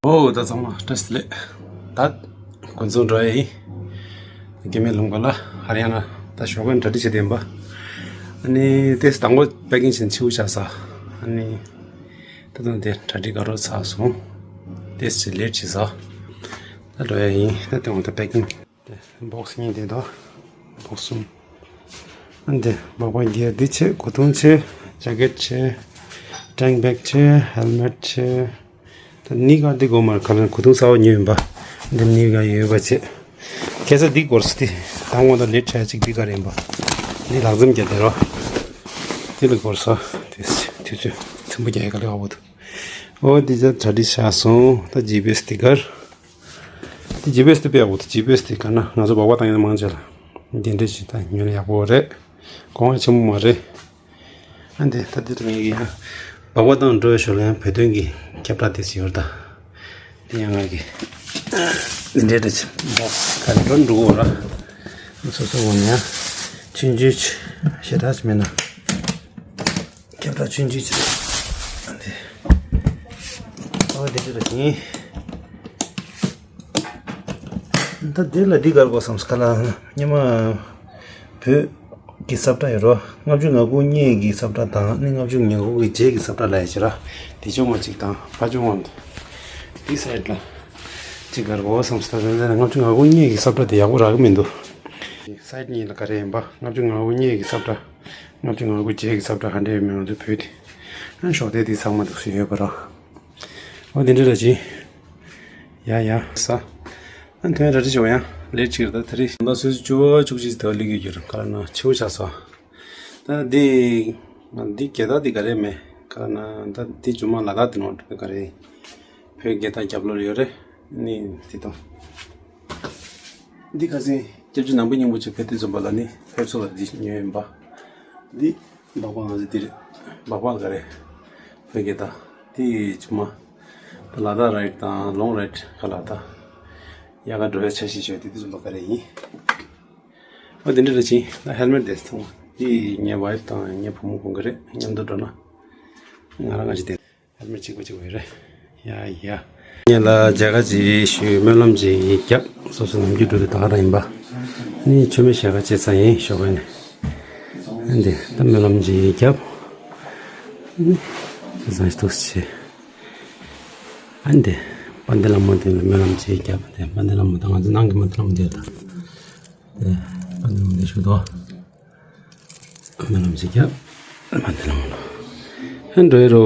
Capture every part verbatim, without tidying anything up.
ཨོ་ད་ཚང་མ་བཀྲ་ཤིས་བདེ་ལེགས། ད་དགོན་ཚོང་འགྲོ་ཡ་ཡིན། རྒྱ་མི་ལུང་པ་ལ་ཧ་རི་ཡ་ན་ད་ཞོགས་པ་གྲ་སྒྲིག་བྱེད་བསྡད་ཡིན་པ། ཨ་ནི་དེ་དང་པོ་པེ་ཀིང་བྱས་ནས་ཕྱི་པོ་བཞག་ས། ཨ་ནི་ད་དུང་དེ་གྲ་སྒྲིག་ག་རོ་ཚར་སོང་། དེ་ཅི་ལེཊ་བྱས་ས། ད་འགྲོ་ཡ་ཡིན། ད་དེ་འོང་ད་པེ་ཀིང་། དེ་བོག་སི་གཉིས་དེ་དང་། བོག་སི་གསུམ། ཨ་འདི་སྦག་སྦག་འགྱེལ། འདི་བྱས། གོས་ཐུང་བྱས། ཇེ་ཀེཊ་བྱས། ཊེང་བེག་བྱས། ཧེལ་མེཊ་བྱས། ད་ནི་ག་འདི་དགོས་མ་རེད། ག་ལ་གོས་ཐུང་གསར་པ་ཉོས་ཡིན་པ། འདི་ནི་ག་ཡོད་པ་བྱས། ཁ་སང་འདི་དགོས་སོ། འདི་ད་དངོས་གནས་ལེཊ་ཆགས་ཅིག་འདི་ག་རེད་ཡིན་པ། འདི་ལག་འཛེམ་རྒྱག་བསྡད་རོགས། འདི་ལ་དགོས་སོ། དེ་དུས་ཚོད་ཚིམ་པོ་རྒྱག་ཡ་ག་ལེ་ཧ་པོ་འདུག་ཨོ་འདི་ཚོ་གྲ་སྒྲིག་བྱས་སོང་། ད་ཇི་པི་ཨེས་འདི་གར། དེ་ཇི་པི་ཨེས་དེ་དཔེ་ཡག་པོ་འདུག་ཇི་པི་ཨེས་དེ་ག་ན་ང་ཚོ་སྦག་སྦག་བཏང་ཡ་མང་ཆེ་ལ་འདི་འདྲ་ཞིག་ད་ཉོ་ན་ཡག་པོ་རེད། གོང་ཡ་ཆེན་པོ་མ་རེད། ཨ་འདི་ད་འདི་ད་ངས་ཀྱི་ཡང་སྦག་སྦག་བཏང་འགྲོ་བའི་ཞོར་ལ་ཡང་བོད་དོན་གྱི་ཁྱབ་བསྒྲགས་དེ་ཞིག་ཡོད་རེད་ད། དེ་ཡང་ང་གི་འདི་འདྲ་འདྲ་ཅིག་འདི་ག་རེ་འགྲོ་འགྲོ་གོ་ར། སོ་སོ་ངོ་ནས་ཡང་ཆུང་ཆུང་ཞེ་དྲག་ཅིག་མེད་ན། ཁྱབ་བསྒྲགས་ཆུང་ཆུང་ཅིག་འདི། ཨོ་འདི་འདྲ་རེད་ཡིན། ད་འདི་ལ་འདི་གར་གོ་བསམ་སྐ་ལ། སྔོན་མ་བོད་ཀྱི་ས་བཀྲ་ཡོད་རོ། ལྔ་བཅུ་ང་དགུ་སྔོན་གྱི་ས་བཀྲ་དང་ནི་ལྔ་བཅུ་ང་དགུ་གི་རྗེས་ཀྱི་ས་བཀྲ་ལ་ཡ་ཞེ་ར། འདི་ཆུང་བ་ཅིག་དང་ཕ་ཆུང་བ་འདི། འདི་སའིཌ་ལ་ཅིག་གར་གོ་བསམ་སྐ་ལ། ལྔ་བཅུ་ང་དགུ་སྔོན་གྱི་ས་བཀྲ་དེ་ཡག་པོ་རག་གི་མི་འདུག་སའིཌ་གཉིས་ལ་ག་རེ་ཡིན་པ། ལྔ་བཅུ་ང་དགུ་སྔོན་གྱི་ས་བཀྲ། ལྔ་བཅུ་ང་དགུ་རྗེས་ཀྱི་ས་བཀྲ་ག་འདྲ་ཡོད་མེད་ང་ཚོས་བོད་དེ། ཨ་ཞོགས་དེ་དེ་ཚང་མ་འདུག་སེ་ཡོད་པ་ར། ཨོ་དེ་འདྲ་ར་ཅི། ཡ་ཡ་ས། ཨ་ཐོན་ར་ཅི་ཆོག་ཡ། ལེཊ་ཅིག་ར་ད་ད་རེས་ད་སོ་སོ་བཅུ་པ་བཅུ་གཅིག་དེ་ལི་གི་རྒྱུར་ག་ར་ན་ཆེ་བོ་ཆགས་སོ། ད་འདི་ང་འདི་རྒྱལ་དར་འདི་ག་རེ་མེད་ག་ར་ན། ད་འདི་ཇོ་མོ་ལ་དྭགས་དེ་ནོར་འགྲོ་ག་རེ། བོད་རྒྱལ་དར་རྒྱབ་ལོགས་ཡོད་རེད། ནི་དེ་དང་། འདི་ཁ་སང་སྐྱབས་རྗེ་ནང་པའི་སྙིང་པོ་ཆེ་ཕེབས་དུས་ཙམ་པ་ལ་ནི་ཕེབས་བསུ་ལ་འདི་ཉོས་ཡིན་པ། འདི་སྦག་སྦག་ང་ཚོ་འདི་རེད། སྦག་སྦག་ག་རེ། བོད་རྒྱལ་དར། འདི་ཇོ་མོ། ད་ལ་དྭགས་རའིཌ་དང་ལོང་རའིཌ་ག་ལ་དྭགས། དབྱར་ཁ་འགྲོ་བའི་འཆར་གཞི་བྱས་དེ་དུས་ཙམ་པ་ག་རེ་ཡིན། ཨ་འདི་འདྲ་རེད་ཅིང་ད་ཧེལ་མེཊ་དེ་ཚང་མ་འདི་ངའི་ཝའིཕ་དང་ངའི་བུ་མོ་ཁོང་གི་རེད། མཉམ་དུ་འགྲོ་ན་ང་རང་ང་ཅི་དེ། ཧེལ་མེཊ་གཅིག་པ་གཅིག་པ་ཡོད་རེད། ཡ་ཡ། ངེད་ལ་མཇལ་ཁ་ཅིག་ཞུས། སྨོན་ལམ་ཅིག་བརྒྱབ། སོ་སོ་ནམ་རྒྱུན་འགྲོ་དུས་ད་ག་རང་ཡིན་པ། ནི་མཆོད་མེ་ཞལ་ཁ་བཅད་ཚར་ཡིན་ཞོགས་པ་ནས། ཨ་འདི་ད་སྨོན་ལམ་ཅིག་བརྒྱབ། ནི་བཟང་ཞིག་ཐུགས་སུ་ཆེ། ཨ་འདི་དཔལ་ལྡན་ལྷ་མོ་དེ་ལ་སྨོན་ལམ་ཅིག་བརྒྱབ། དེ་དཔལ་ལྡན་ལྷ་མོ་ད་ང་ཚོ་ནང་གི་དཔལ་ལྡན་ལྷ་མོ་དེ་ད། དེ་དཔལ་ལྡན་ལྷ་མོ་དེ་ཞུ་དོ། སྨོན་ལམ་ཅིག་བརྒྱབ། དཔལ་ལྡན་ལྷ་མོ་ལ་ཧན་འགྲོ་ཡི་རོ།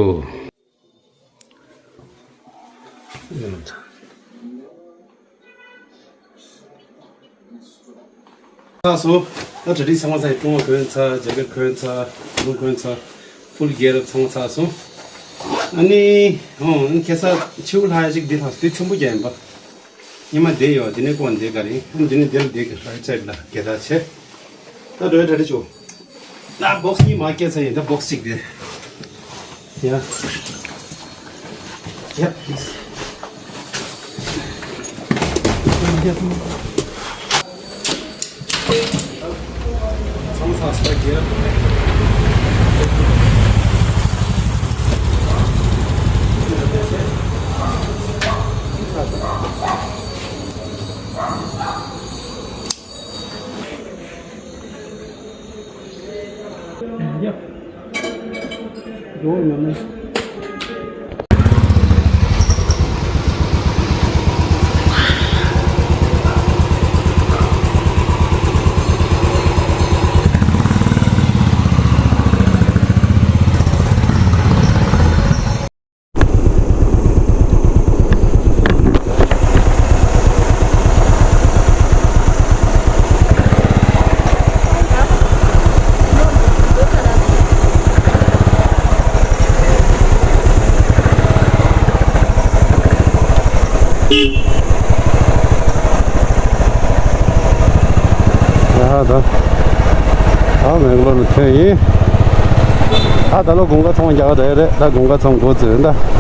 ཚར་སོང་། ད་གྲ་སྒྲིག་ཚང་མ་ཚར་ཡིན། བཏུང་བ་གོན་ཚར། ཇེ་ཀེཊ་གོན་ཚར། ལུང་གོན་ཚར། ཕུལ་གྱེར་ཚང་མ་ཚར་སོང་། ཨ་ནི་ཨོ་ཁ་སང་ཕྱི་པོ་ལྷག་ཡ་ཅིག་འདི་ལྷག་སོང་། དེ་ཆེན་པོ་རྒྱག་ཡིན་པ། ཉི་མ་འདི་ཡོད། དེ་ནས་ཀོང་འདི་ག་རེ། ཨ་འདི་ནས་འདི་ལ་འདི་གི་རའིཊ་སའིཌ་ལ་རྒྱག་ད་བྱེད། ད་འགྲོ་ཡ་གྲ་སྒྲིག་བྱོས། ད་བོག་སི་གཉིས་མར་བསྐྱལ་ཚར་ཡིན། ད་བོག་སི་གཅིག་དེ། ཡ། ཡ། ཚང་ཚང་སྟ་གེ། ཡ་ད། ད་མེག་ལོར་ལ་ཐོན་ཡིན། ད་ད་ལོ་དགུན་ཁ་ཚོང་རྒྱག་གི་རེད། ད་དགུན་ཁ་ཚོང་འགོ་བཙུགས་ད།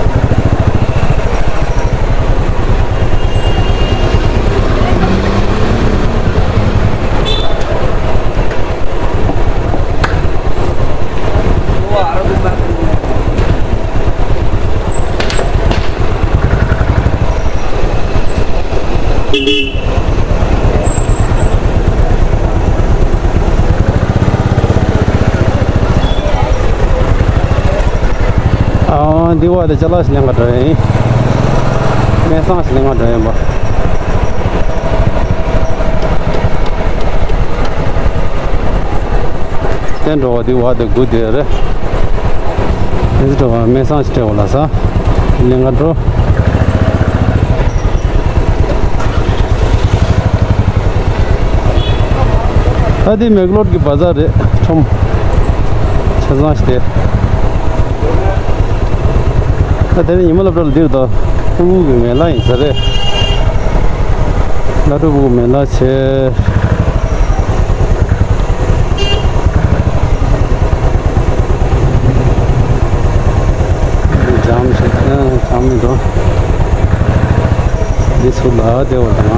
འདི་བ་དེ་ཅ་ལག་ཞིག་ལེན་ག་འགྲོ་ཡ་ཡིན། སྨན་སང་ཞིག་ལེན་ག་འགྲོ་ཡ་ཡིན་པ། དེ་འགྲོ་བ་འདི་བ་དེ་དགུ་དེ་རེད། དེ་ཚོ་འགྲོ་བ་སྨན་སང་ཞིག་སྤྲད་འོ་ལ་ས། ལེན་ག་འགྲོ། ད་འདི་མེག་ལོར་གྱི་བ་ཛར་རེད། ཁྲོམ་ཆ་ཚང་ཞིག་དེ། ད་དེ་ནི་ཉི་མ་སློབ་གྲྭ་ལ་འདིར་དང་ཕྲུ་གུ་གི་མེ་ལ་ཡིན་ས་རེད། ལ་ཕྲུ་གུ་མེ་ལ་ཆེ། འཇམ་ཞིག་འཇམ་མི་འདུག་འདི་ཚུར་ལ་བདེ་བ་དང་།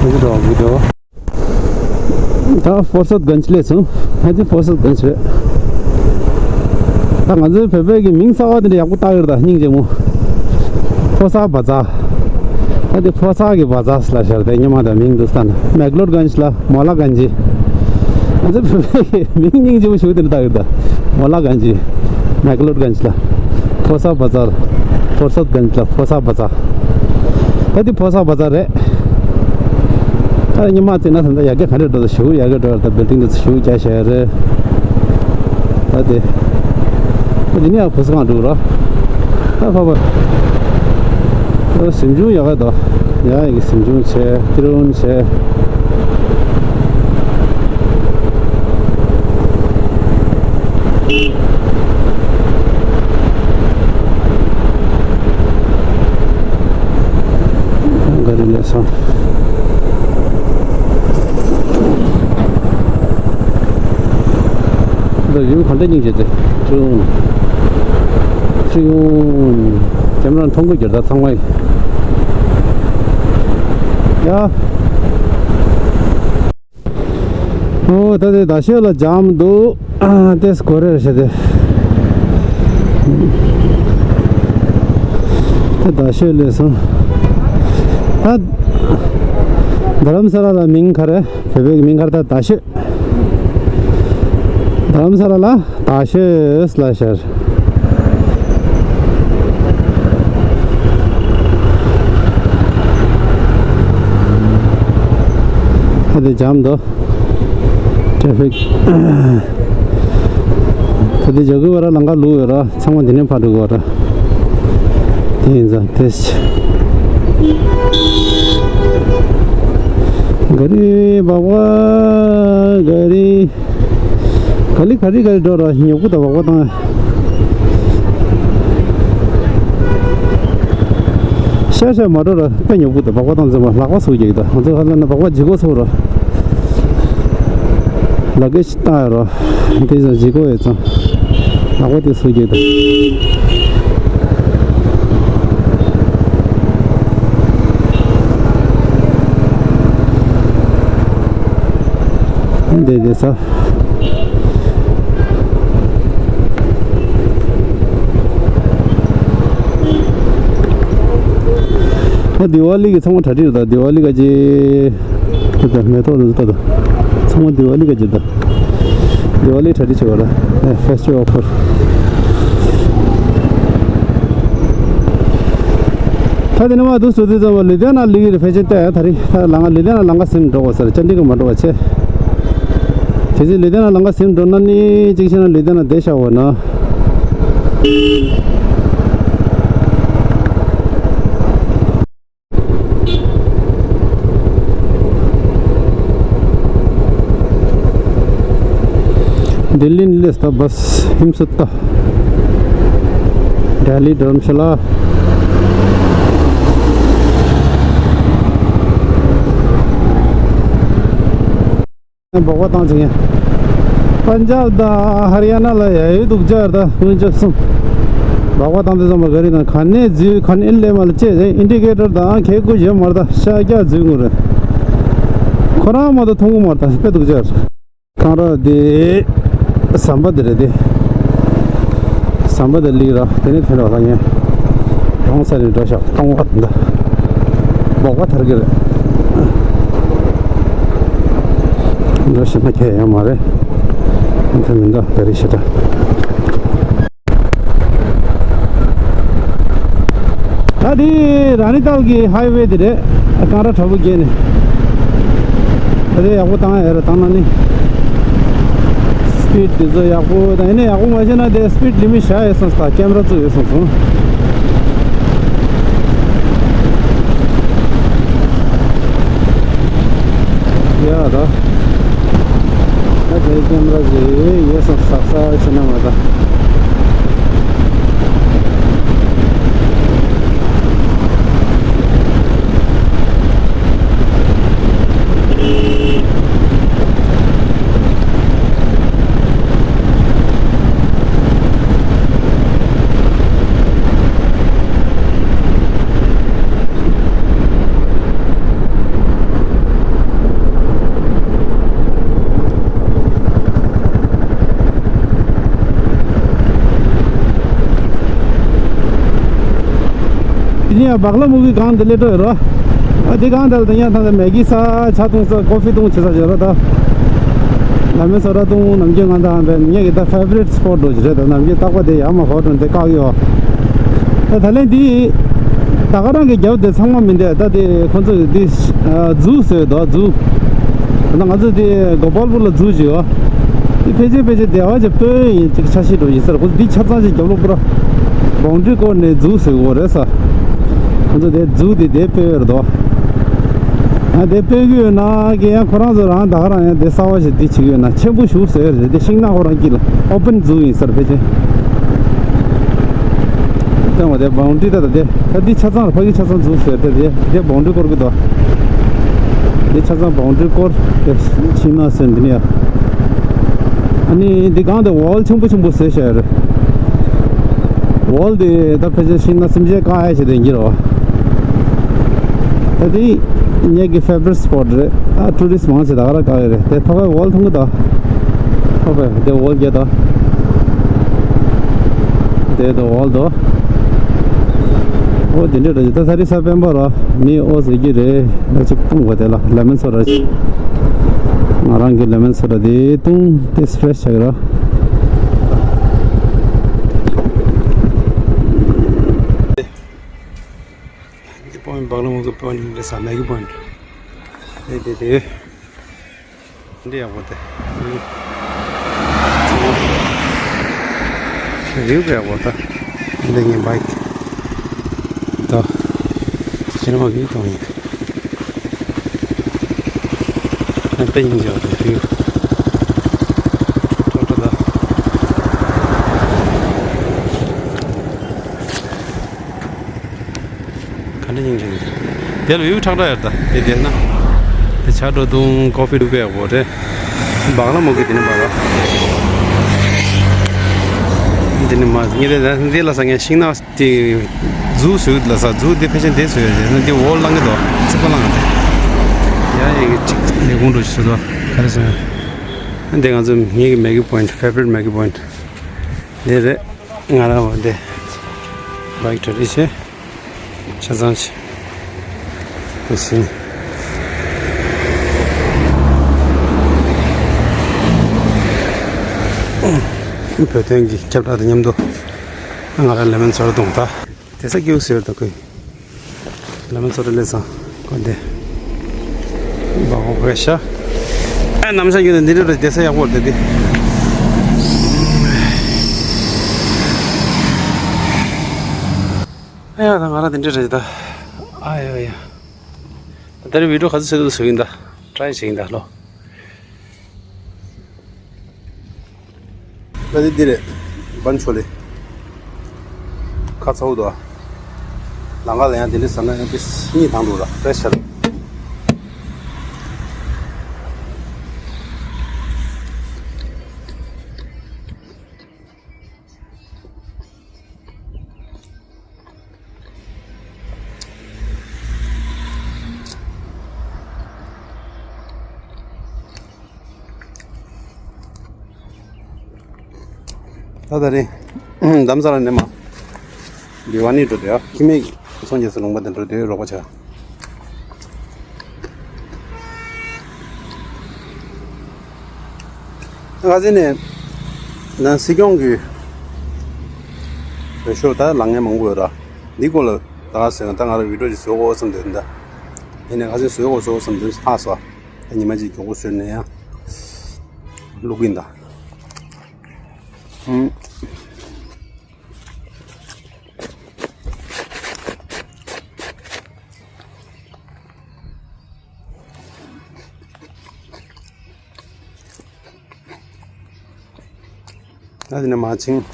འདི་འགྲོ་འདི་འགྲོ། ད་ཧྥོ་སད་གན་ཇི་སླེབས་སོང་། ཧ་ཅི་ཧྥོ་སད་གན་ཇི་རེད། ད་ང་ཚོའི་བོད་པའི་གི་མིང་གསར་བ་དེ་འདྲ་ཡག་པོ་བཏགས་ཡོད་རེད་ད། སྙིང་རྗེ་མོ། ཕོ་གསར་བ་ཛར། ད་དེ་ཕོ་གསར་གི་བ་ཛར་ལ་ཤར་དེ་སྔོན་མ་ད་མིང་འདུག་ས་ན་མེག་ལོར་གན་ཇི་ལ་མོ་ལ་གན་ཇི། ང་ཚོའི་བོད་པའི་གི་མིང་སྙིང་རྗེ་མོ་ཞིག་དེ་འདྲ་བཏགས་ཡོད་ད། མོ་ལ་གན་ཇི། མེག་ལོར་གན་ཇི་ལ་ཕོ་གསར་བ་ཛར། ཧྥོ་སད་གན་ཇི་ལ་ཕོ་གསར་བ་ཛར། ད་འདི་ཕོ་གསར་བ་ཛར་རེད། ད་ཉི་མ་བརྩིས་ན་ད་ཡ་གི་ག་འདྲ་འགྲོ་ཞུ་ཡ་གི་འགྲོ་ད་བིལ་ཌིང་འདི་ཞུ་རྒྱ་ཞེ་རེད། ད་དེ་ད་དེ་ནས་ཡང་ཕོ་གསར་གང་འགྲོ་ར། ད་ཕ་བ་ད་གཟིམ་ཆུང་ཡ་ག་ད་ཡ་ཡ་གི་གཟིམ་ཆུང་བྱས་ཏི་རུན་བྱས། ག་རེ་ལས་སོང་། འདི་ཡུལ་ག་འདྲ་སྙིང་རྗེ་དེ། ཁྱེད་རང་མཐོང་གི་རྒྱུ་ད་ཚང་མ་ཡིན། ཡ། ཨོ་ད་དེ་ད་ཤོད་ལ་འཇམ་འདུག་ཨ་ཏེས་གོ་རེ་རེ་བྱེད་དེ། ད་ད་ཤོད་ལས་སོང་། ད་རྡ་རམ་ས་ལ་ལ་མིང་ག་རེ། བོད་པའི་མིང་ག་རེ་ད་ད་ཤོད། རྡ་རམ་ས་ལ་ལ་ད་ཤོད་ལ་ཤར། ད་དེ་འཇམ་འདུག་ཊེ་ཕིག་ད་དེ་ཇ་གུ་བ་ར་ལང་ཀ་ལུག་ཡོད་ར། ཚང་མ་འདི་ནས་ཕར་འགྲོ་དགོས་ར། དེ་ཡིན་ཙང་དེ། ག་རི་བ་བ་ག་རི། ག་ལི་ག་རི་ག་རི་འགྲོ་ར་ཉོ་གུ་དང་བག་བ་བཏང་། ཤ་ཤ་མ་འགྲོ་ར་དཔེ་ཉོ་གུ་དང་བག་བ་བཏང་ཙམ་ལག་པ་སུ་རྒྱག་གི་ད་ང་ཚོ་ཧ་ལ་ན་བག་བ་ལྗིད་གོ་སོ་ར། ལག་གེ་ཤི་ཏ་རོ། དེ་ཚོ་ལྗིད་གོ་ཡོད་ཙང་། ལག་པ་དེ་སུ་རྒྱག་ད། འདི་འདི་ས། ཨ་དི་ཝ་ལི་གི་ཚང་མ་གྲ་སྒྲིག་རེད་ད། དི་ཝ་ལི་ག་ཅི། ད་ད་མེ་ཏོག་འདི་ཚོ་ད་ད། ཚང་མ་དི་ཝ་ལི་ག་ཅི་ད། དི་ཝ་ལི་གྲ་སྒྲིག་བྱེད་པ་ར། ཨེ་ཕེ་སི་ཊི་ཝལ་ཨོ་ཕར། ད་དེ་ནས་མ་འདུག་སུ་དེ་ཚོ་ལུ་དྷི་ཡ་ན་ལི་གི་ཕལ་ཆེར་ལྟ་ཡ་ད་རེས་ད་ལང་ལུ་དྷི་ཡ་ན་ལང་ཀ་སེམས་འགྲོ་བ་ཟེར་ཅན་ཌི་གར་མ་འགྲོ་བ་ཆེ། དེ་ཚོ་ལུ་དྷི་ཡ་ན་ལང་ཀ་སེམས་འགྲོ་ན་ནི་གཅིག་བྱས་ན་ལུ་དྷི་ཡ་ན་བསྡད་བཞག་འོ་ན། दिल्ली निकले था बस हिमसत्ता दिल्ली धर्मशाला। འབོག་པ་བཏང་ཚེ་ཡང་། པན་ཇབ་དང་ཧར་ཡ་ན་ལ་ཡ་ཡོད་འདུག་ཅར་ད་སྔོན་ཆད་སོང་། འབོག་པ་བཏང་དུས་ཙམ་པ་ག་རེ་དང་ག་ནས་འཛུལ་ག་ནས་སླེབས་མ་ལ་བཅད་ཨིན་ཌི་ཀེ་ཊར་དང་ཁེ་ཀུ་ཞེ་མར་ད་ཤ་རྒྱག་འཛུལ་དགོས་རེད། ཁོ་རང་མ་གཏོགས་མཐོང་གི་མ་རེད་ད་དཔེ་འདུག་ཅར། ཐང་ར་དེ་ཟམ་པ་དེ་རེད་དེ། ཟམ་པ་དེ་ལིག་ར་དེ་ནས་ཐོན་རོགས་ལ་ངས། གང་ས་ནས་འགྲོ་ཤག་སྟོང་བ་འདི། འབོག་པ་ཐར་གི་རེད། འགྲོ་ཤེས་ན་ཁྱད་ཡོད་མ་རེད། ཨ་ཐ་མི་འདུག་ག་རེ་ཤེས་ད། ད་དེ་ར་ནི་ཏལ་གྱི་ཧའི་ཝེ་དེ་རེད། གངས་ར་བྲག་ཕུག་བརྒྱད་ནས། ད་དེ་ཡག་པོ་བཏང་ཡ་རེད་བཏང་ན་ནི། སི་པིཌ་དེ་ཚོ་ཡག་པོ་དང་ཡིན་ན་ཡག་པོ་མ་ཤེས་ན་དེ་སི་པིཌ་ལི་མིཊ་བཞག་ཡོད་སོང་ད་ཀེམ་ར་བཙུགས་ཡོད་སོང་སོང་། ཡ་ད། ད་དེ་ཀེམ་ར་ཟེ་ཡོད་སོང་ས་ས་ཕྱི་ན་མ་ད། དེ་ནས་སྦག་ལ་མུ་གི་སྒང་དེ་སླེབས་འགྲོ་ཡོད་རོ། ཨ་དེ་སྒང་དེ་ལ་དེ་ཡང་ཐང་དེ་མེ་གི་ས་ཆ་བཏུང་ས་ཀོ་ཕི་བཏུང་བྱེད་ས་བྱེད་རོ་ད། ལ་མེ་སོ་ར་བཏུང་ནམ་རྒྱུན་ང་དང་བས་ངེད་ཀྱི་ད་ཕེ་ཝ་རི་ཊི་སི་པོ་ཊི་འགྲོ་གི་རེད་ད། ནམ་རྒྱུན་རྟག་པ་དེ་ཡར་མར་འགྲོ་འདི་བཀག་ཡོད། ད་ད་ལན་འདི་ད་ག་རང་གི་རྒྱབ་དེ་ཚང་མ་མི་འདུག་ད་དེ་ཁོང་ཚོ་འདི་ཛུ་ཟེར་དོ་ཛུ། ད་ང་ཚོ་དེ་གོ་པལ་པུར་ལ་ཛུ་ཅིག་ཡོད། དེ་ཕལ་ཆེར་ཕལ་ཆེར་སྡེ་བ་ཅིག་སྤོས་ཡིན་ཅིག་ཆ་ཤས་འགྲོ་ཡིན་ས་རེད། ཁོ་འདི་ཆ་ཚང་ཅིག་རྒྱབ་ལོགས་པུ་ར་བའུན་ཌ་རི་བསྐོར་ནས་ཛུ་ཟེར་གོ་རེད་ས། ཁོང་ཚོ་དེ་ཛུ་དེ་དེ་སྤོས་ཡོད་རེད་དོ། ཨ་དེ་སྤོས་ཀྱི་ཡོད་ན་གི་ཡང་ཁོ་རང་ཚོ་རང་ད་ག་རང་ཡང་དེ་གསར་བ་ཞིག་འདི་བྱེད་ཀྱི་ཡོད་ན་ཆེན་པོ་ཞིག་ཟེར་རེད། དེ་ཤིང་ནགས་ཁོ་རང་དཀྱིལ་ལ་ཨོ་པན་ཛུ་ཡིན་ས་རེད་ཕལ་ཆེར། ལྟོས་དང་དེ་བའུན་ཌ་རི་ད་ད་དེ་ད་འདི་ཆ་ཚང་ཕ་གི་ཆ་ཚང་ཛུ་ཟེར་ཏེ་དེ་དེ་བའུན་ཌ་རི་བསྐོར་གི་འདུག་འདི་ཆ་ཚང་བའུན་ཌ་རི་བསྐོར་ཏེ་ཕྱིན་ན་ཟེར་འདི་ནས་ཡ། ཨ་ནི་འདི་སྒང་དེ་ཝོལ་ཆེན་པོ་ཆེན་པོ་ཟེར་བཞག་ཡོད་རེད། ཝོལ་དེ་ད་ཕལ་ཆེར་ཕྱིན་ན་སེམས་ཅན་བཀག་ཡ་ཞིག་དེ་འགྱུར་བ། ད་དེ་ངེད་ཀྱི་ཕེ་ཝ་རི་ཊི་སི་པོ་ཊི་རེད། ད་ཊུ་རི་སི་ཊི་མང་ཆེ་ད་ག་ར་བཀག་ཡོད་རེད། དེ་ཕ་གི་ཝོལ་མཐོང་གི་འདུག་ཕ་གི་དེ་ཝོལ་བརྒྱད་དང་། དེ་དང་ཝོལ་དང་། ཨོ་དེ་འདྲ་རེད། ད་ས་རི་ས་སྤེན་པ་ར་མི་ཨོ་ཟེར་གྱི་རེད། ལ་ཅིག་བཏུང་བ་དེ་ལ་ལེ་མོན་སོ་ཌ་ཅིག་ང་རང་གི་ལེ་མོན་སོ་ཌ་དེ་བཏུང་དེ་ཕེ་རེ་ཤི་ཆགས་ཀྱི་ར། དེ་པོ་ཡིན་སྦག་ལ་མུ་གི་པོ་ཡིན་རེད་ས་མེ་གི་པོ་ཡིན་རེད། དེ་དེ། འདི་ཡག་པོ་དེ། བིའུ་ཡག་པོ་ད། འདི་ངའི་བྷའིཀ་ད། ཁྱེད་རང་བིའུ་གཏོང་ཡིན། ཨ་དཔེ་སྙིང་རྗེ་བ་དེ་བིའུ། ཁྲོ་ཁྲོ་ད། ག་འདྲ་སྙིང་རྗེ་འདུག་དེ་ལ་ཡུག་ཁྲག་ཁྲག་ཡོད་ད། དེ་དེ་ན། དེ་ཆ་འགྲོ་དུང་ཀོ་ཕི་འདུག་པའི་འོ་རེད། སྦག་ལ་མོ་གི་དེ་ནི་སྦག་ལ། དེ་ནི་མ་ངེས་རེད་ད། འདི་ལ་ས་ངས་ཤིང་ནགས་དེ་ཛུ་བཟོས་ལ་ས་ཛུ་དེ་ཕལ་ཆེར་དེ་བཟོས་ཡོད་རེད་ན། དེ་འོ་ལང་གི་འདུག་ཚིག་པ་ལང་གི་འདུག་ཡ་ཡི་གཅིག་ལས་ཁུངས་འགྲོ་ཞིག་བཟོས་འདུག་ག་རེ་བཟོས་ཡོད། འདི་ང་ཚོ་ངེད་ཀྱི་མེ་གི་པོ་ཡིན་ཊི། ཕེ་ཝ་རི་ཊི་མེ་གི་པོ་ཡིན་ཊི། འདི་རེད། ང་རང་བ་འདི་བྷའིཀ་ཁྲོད་རེད་ཤེ། ཆ་ཚང་ཆེ། ཨ་སི། བོད་དོན་གྱི་ཁྱབ་བསྒྲགས་དང་མཉམ་དུ་ང་རང་ལེ་མོན་སོ་ཌ་བཏུང་ད། དེ་ས་སྐྱེའུ་ཟེར་ད་ཁོས། ལེ་མོན་སོ་ཌ་ལས་སང་ཁོ་འདི། བ་ཧོ་ཧེ་ཤ། ཨ་ནམ་ཤ་ཡོད་ན་འདི་འདྲ་རེད། དེ་ས་ཡག་པོ་རེད་དེ། ཨ་ཡ་ད་ང་རང་དེ་འདྲ་རེད་ད། ཨ་ཡ་ཡ། ད་རེས་བི་ཌིའོ་ག་ཚོད་བཟོས་འདུག་བཟོས་ཡིན་ད། ཊ་རའི་བྱེད་ཡིན་ད་ལོ། ད་འདི་འདི་རེད། བན་ཆོ་ལེ། ཁ་ཚ་བོ་འདུག་ལམ་ཁ་ལ་ཡང་དེ་འདྲ་ཟ་ན་ཡང་པིས་གཉིས་དང་འདུག་ར་ཕེ་རེ་ཤི་ཆགས། ད་ད་རེད། དྷ་རམ་ས་ལ་ནས་མར། འདི་བ་ནི་འགྲོ་དེ་ཡ། ཁྱི་མིག་སོང་རྗེས་སུ་ལུང་པ་དེ་འགྲོ་དེ་རོགས་པ་བྱ། ཁ་སང་ནས་ན་སྲིད་སྐྱོང་གི་འོས་ཤོག་ད་ལངས་མཁན་མང་པོ་ཡོད་ར། འདི་སྐོར་ལ་ད་ཟེར་ན་ད་ང་རང་བི་ཌིའོ་ཅིག་བཟོ་དགོས་བསམ་དེ་འདྲ། ཡིན་ནའི་ཁ་སང་བཟོ་དགོས་བཟོ་དགོས་བསམ་དེ་ལྷག་སོང་། ཉི་མ་གཅིག་མགྱོགས་པོ་བཟོས་ནས་ཡང་བླུག་གིན་ད། ཧུམ། ད་དེ་ནས་མ་ཕྱིན།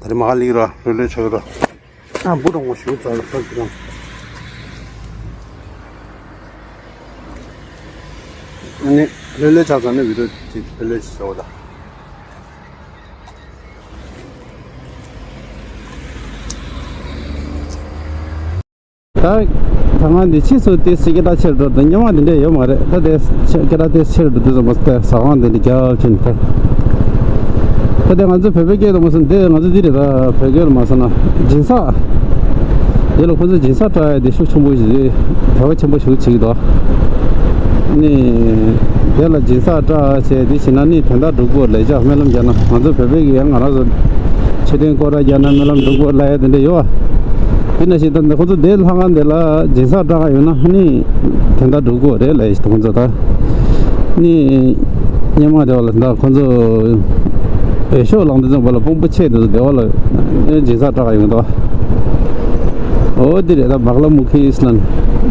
ད་རེས་མ་ལིག་ར་ལྷོད་ལྷོད་ཆགས་ར། ཨ་འབུ་རོང་བ་ཞུ་ཙག་ལ་ཕར་གྱི་རང་། ཨ་ནི་ལྷོད་ལྷོད་ཆགས་ཙང་ནི་བི་ཌིའོ་ཅིག་ལྷོད་ལྷོད་ཅིག་བཟོ་བ་ད། ད་ད་ང་འདི་ཕྱིས་སུ་དེ་སི་ཀེ་ད་ཆེར་འགྲོ་དུ་སྙན་མ་འདི་འདྲས་ཡོད་མ་རེད། ད་དེ་ཆེ་ཀེ་ད་དེ་ཆེར་འགྲོ་དུས་ཙམ་པ་དེ་ཟ་ཁང་འདི་འདྲས་རྒྱབ་ཕྱིན་ད། ད་དེ་ང་ཚོ་བོད་པའི་སྐད་དུ་མ་སོང་དེ་ང་ཚོ་འདི་རེད། ད་བོད་སྐད་ལ་མ་སོང་ན་སྦྱིན་སྲེག་དེ་ལ་ཁོ་ཚོ་སྦྱིན་སྲེག་བཀྲ་ཡ་དེ་ཤུགས་ཆེན་པོ་ཞིག་རེད། དད་པ་ཆེན་པོ་ཞིག་བྱེད་ཀྱི་འདུག་ནི་དེ་ལ་སྦྱིན་སྲེག་བཀྲ་བྱས་དེ་བྱས་ན་ནི་དོན་དག་འགྲུབ་དགོས་ལས་བྱ་སྨོན་ལམ་རྒྱག་ན་ང་ཚོ་བོད་པའི་གི་ཡང་ང་རང་ཚོ་མཆོད་རྟེན་སྐོར་ར་རྒྱག་ན་སྨོན་ལམ་འགྲུབ་དགོས་ལ་ཡ་དེ་འདྲ་ཡོད་བ། དེ་ནང་བཞིན་ད་ཁོ་ཚོ་དེ་ལྷ་ཁང་དེ་ལ་སྦྱིན་སྲེག་བཀྲ་ག་ཡོད་ན་ནི་དོན་དག་འགྲུབ་དགོས་རེད་ལ་ཡ་ཞིག་ཁོ་ཚོ་ད་ནི་སྙན་མ་དེ་བ་ལ་ད་ཁོ་ཚོ་འོས་ཤོག་ལངས་དུས་ཙམ་པ་ལ་དཔོན་པོ་ཆེ་དེ་ཚོ་དེ་བ་ལ་སྦྱིན་སྲེག་བཀྲ་ག་ཡོང་འདུག་འོ་དེ་རེད། ད་བག་ལ་མུ་ཁི་ཨིས་ལན་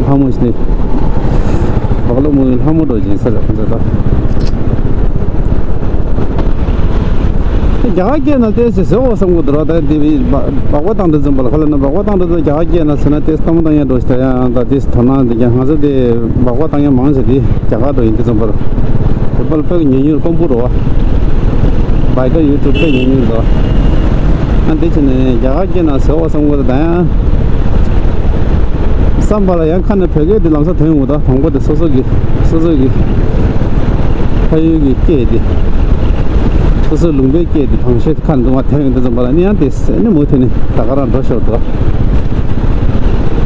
ལྷ་མོ་ཞིག་ནི་བག་ལ་མུ་ལྷ་མོ་འགྲོ་སྦྱིན་སྲེག་རེད་ཁོ་ཚོ་ད། རྒྱ་གར་སྐད་ནང་ཏོག་ཙམ་ཟེར་འོ་བསམ་གྱི་འདུག་ར། ད་དེ་བི་སྦག་སྦག་སྦག་བཏང་འདྲ་ཙམ་པ་ལ་ཁ་ལ་ན་སྦག་སྦག་བཏང་འདྲ་ཙམ་རྒྱ་གར་སྐད་ནང་ཟེར་ན་ཏོག་ཙམ་གཏམ་བཏང་ཡ་འགྲོ་ཞིག་ད་ཡ་ད་ཏོག་ཙམ་དོ་སྣང་འདི་ཀྱང་ང་ཚོ་དེ་སྦག་སྦག་བཏང་ཡ་མང་ཟེར་དེ་རྒྱ་གར་འགྲོ་ཡིན་དུས་ཙམ་པར་བོད་པ་ལ་དཔེ་ཉུང་ཉུང་དཔོན་པོ་རེད་བ། བྷའི་ཀར་ཡུལ་གྲུ་དཔེ་ཉུང་ཉུང་རེད་བ། ཨ་འདི་ཕྱིན་ནས་རྒྱ་གར་སྐད་ནང་ཟེར་འོ་བསམ་གྱི་འདུག་ད་ཡང་བསམ་པ་ལ་ཡང་ཁ་ནས་བོད་སྐད་འདི་ལམ་སང་ཐོན་ཡོང་གི་འདུག་དང་པོ་དེ་སོ་སོ་གི་སོ་སོ་གི་ཕ་ཡུལ་གྱི་སྐད་དེ། སོ་སོའི་ལུང་པའི་སྐད་དེ་དང་ཤོས་ཁ་འདུག་མ་ཐོན་ཡོང་དུས་ཙམ་པ་ལ་ནི་ཡང་དེ་སེ་ནི་མུ་མཐུད་ནས་ད་ག་རང་འགྲོ་ཤོར་འདུག་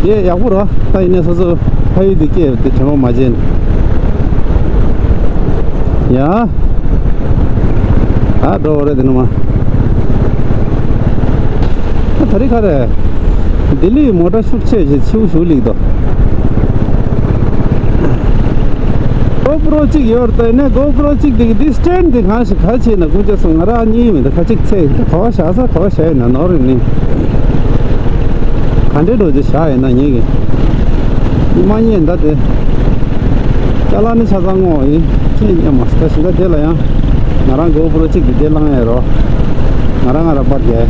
དེ་ཡག་པོ་རེད། ད་ཡིན་ནའི་སོ་སོ་ཕ་ཡུལ་དེ་སྐད་དེ་དྲན་པ་མ་བརྗེད་ནས་ཡ། ད་འགྲོ་བ་རེད་དེ་ནི་མ། ད་རི་ཁ་རེད། ལྡི་ལི་མོ་ཊ་ཤུགས་ཆེ་ཞིག་ཆེའུ་ཞུགས་ལིག་དོ། གོ་པྲོ་གཅིག་ཡོད་རེད་ནས་གོ་པྲོ་གཅིག་དེ་གི་དེ་སི་ཊེན་ཌི་དེ་གང་ཞིག་ག་ཆེ་ན་ཀུན་ཆ་སོང་ང་རང་གཉིས་མི་འདུག་ཁ་གཅིག་ཚེ་ག་བ་བཞག་ས་ག་བ་བཞག་ཡིན་ན་ནོར་རེད་ནི། ག་འདྲེ་འགྲོ་རྒྱུ་བཞག་ཡིན་ན་ངེད་ཀྱི་མ་རྙེད་ད་དེ། ཅ་ལག་ནི་ཆ་ཚང་ངོ་ཡིན་ཁྱེད་རྙེད་མ་སོང་ད་ཞིང་ཁ་དེ་ལ་ཡང་ང་རང་གོ་པྲོ་གཅིག་དེ་དེ་བླངས་ཡ་རོ། ང་རང་ང་རང་པར་རྒྱལ།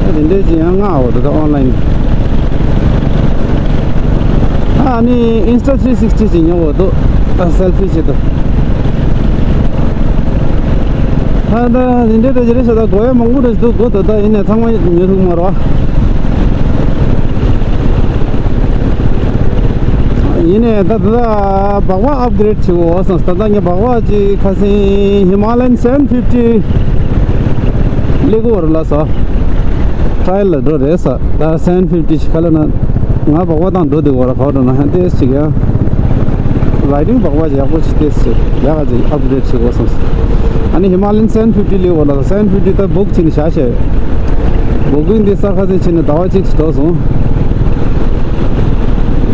ཨ་དེ་འདྲས་ཅི་ཡང་ང་འོ་ད་ད་ཨོན་ལ་ཡིན། ཨ་ནི་ཨིན་སི་ཊ་ཐི་རི་སིག་སི་ཊི་ཅི་ཉོ་འོ་དོ། ཨ་སེལ་ཕི་བྱེད་དོ། ད་ད་དེ་འདྲས་ད་ཅི་རེད་ཤ་ད་གོ་ཡ་མང་པོ་རེད་འདུག་གོ་ད་ད་ཡིན་ནས་ཚང་མ་ཉོ་ཐུབ་མ་རོ། ཡིན་ནས་ད་ད་ད་སྦག་སྦག་ཨབ་གི་རེད་བྱེད་འོ་སོང་ད་ད་ངས་སྦག་སྦག་ཅིག་ཁ་སང་ཧི་མ་ལ་ཡན་སེ་བན་ཕིབ་ཊི་ལེགས་འོར་ལ་སོ། ཊ་ཡལ་ལ་འགྲོ་རེད་ས། ད་སེ་བན་ཕིབ་ཊི་ཞིག་ག་ལ་ན། ང་སྦག་སྦག་དང་འགྲོ་དེ་འོ་ར་ག་འགྲོ་ན་ཧན་ཏེ་ཞིག་ཡང་རའི་ཌིང་སྦག་སྦག་ཡག་པོ་ཞིག་ཏེ་ཞིག་ཡག་ག་ཅིག་ཨབ་གི་རེད་ཞིག་འོ་སོང་། ཨ་ནི་ཧི་མ་ལ་ཡན་སེ་བན་ཕིབ་ཊི་ལེགས་འོ་ལ་སེ་བན་ཕིབ་ཊི་ད་བུག་ཕྱིན་ཤ་ཤེ། བུག་གིང་འདི་ས་ཁ་སེ་ཕྱིན་ནས་ཟླ་བ་གཅིག་ཞིག་ཐོག་སོང་།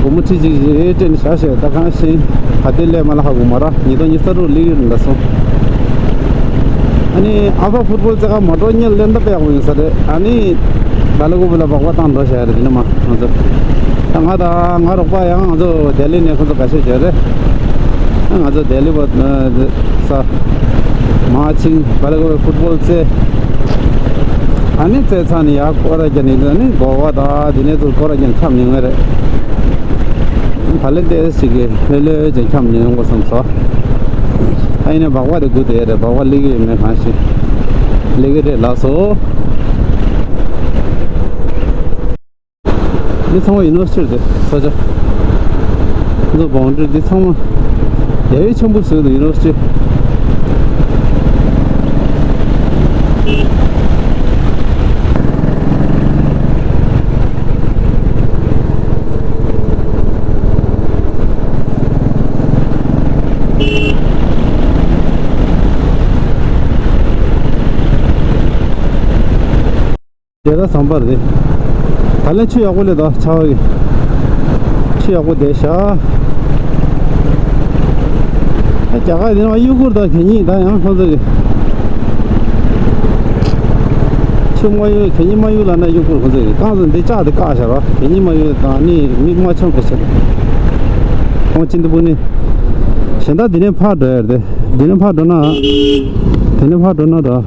སྒོར་མོ་ཁྲི་གཅིག་རེ་སྤྲད་ནས་བཞག་བཞག་ད་གང་ཤེས། ག་དེ་ལས་མ་ལ་ཧ་གོ་མ་ར་ཉིས་སྟོང་ཉི་ཤུ་རྩ་དྲུག་ལི་ཡུལ་འདྲ་སོང་། ཨ་ནི་ཨ་ཕ་ཕུཊ་བོལ་རྩེད་ཁང་མ་འགྲོ་སྔོན་ལ་ལེན་ད་དཔེ་ཡག་པོ་ཡོད་ས་རེད། ཨ་ནི་ད་ལ་གོ་བོ་ལ་སྦག་སྦག་བཏང་འགྲོ་བཞག་རེད་དེ་ནི་མ་ང་ཚོ་ད་ང་དང་ང་རོགས་པ་ཡང་ང་ཚོ་ལྡི་ལི་ནས་ཁོ་ཚོ་འགའ་ཤས་བྱས་རེད། ང་ཚོ་ལྡི་ལི་བ་ས་མ་ཆིང་ད་ལ་གོ་བོ་ཕུཊ་བོལ་རྩེད། ཨ་ནི་རྩེད་ཚང་ནས་ཡར་སྐོར་ར་རྒྱག་ནས་ཨ་ནི་གོ་བ་དང་དེ་ནས་ཚུར་སྐོར་ར་རྒྱག་འཁྱམས་ནས་ཡོང་བ་རེད། ད་ལན་ཏེ་ཞིག་གི་ལྷོད་ལྷོད་ཅིག་འཁྱམས་ནས་ཡོང་དགོས་བསམ་སོང་། ཨ་ཡིན་ནའི་སྦག་སྦག་དེ་སྒུག་བསྡད་རེད། སྦག་སྦག་སླེབས་ཀྱི་ཡོད་མེད་གང་ཤེས། སླེབས་ཀྱི་རེད་ལགས་སོ། འདི་ཚང་མ་ཡུ་ནི་ཝར་སི་ཊི་རེད་ས་ཆ། འདི་བང་ཌི་རི་འདི་ཚང་མ་ཡ་ཡི་ཆེན་པོ་བཟོས་འདུག་ཡུ་ནི་ཝར་སི་ཊི། དེ་ད་ཟམ་པ་རེད། ད་ལན་ཆུ་ཡག་པོ་སླེབས་འདུག་ཆར་པ་གི། ཆུ་ཡག་པོ་བསྡད་ཤག་ཨ་རྒྱ་གར་དེ་ནང་གཡུ་གུར་དང་གད་སྙིགས་ད་ཡང་ཁོང་ཚོ་གི། ཆུ་མ་གཡུག་གད་སྙིགས་མ་གཡུག་ལབ་ན་གཡུ་གུར་ཁོང་ཚོ་གི་རྐང་ཚོ་འདི་ལྕགས་དེ་བཀག་བཞག་ར། གད་སྙིགས་མ་གཡུག་དང་ནི་མིག་མ་འཆང་བའི་ཆེད། ཁོང་ཅི་འདི་བུ་ནི། གཞན་དག་འདི་ནས་ཕར་འགྲོ་ཡ་རེད། འདི་ནས་ཕར་འགྲོ་ན། འདི་ནས་ཕར་འགྲོ་ན་འགྲོ།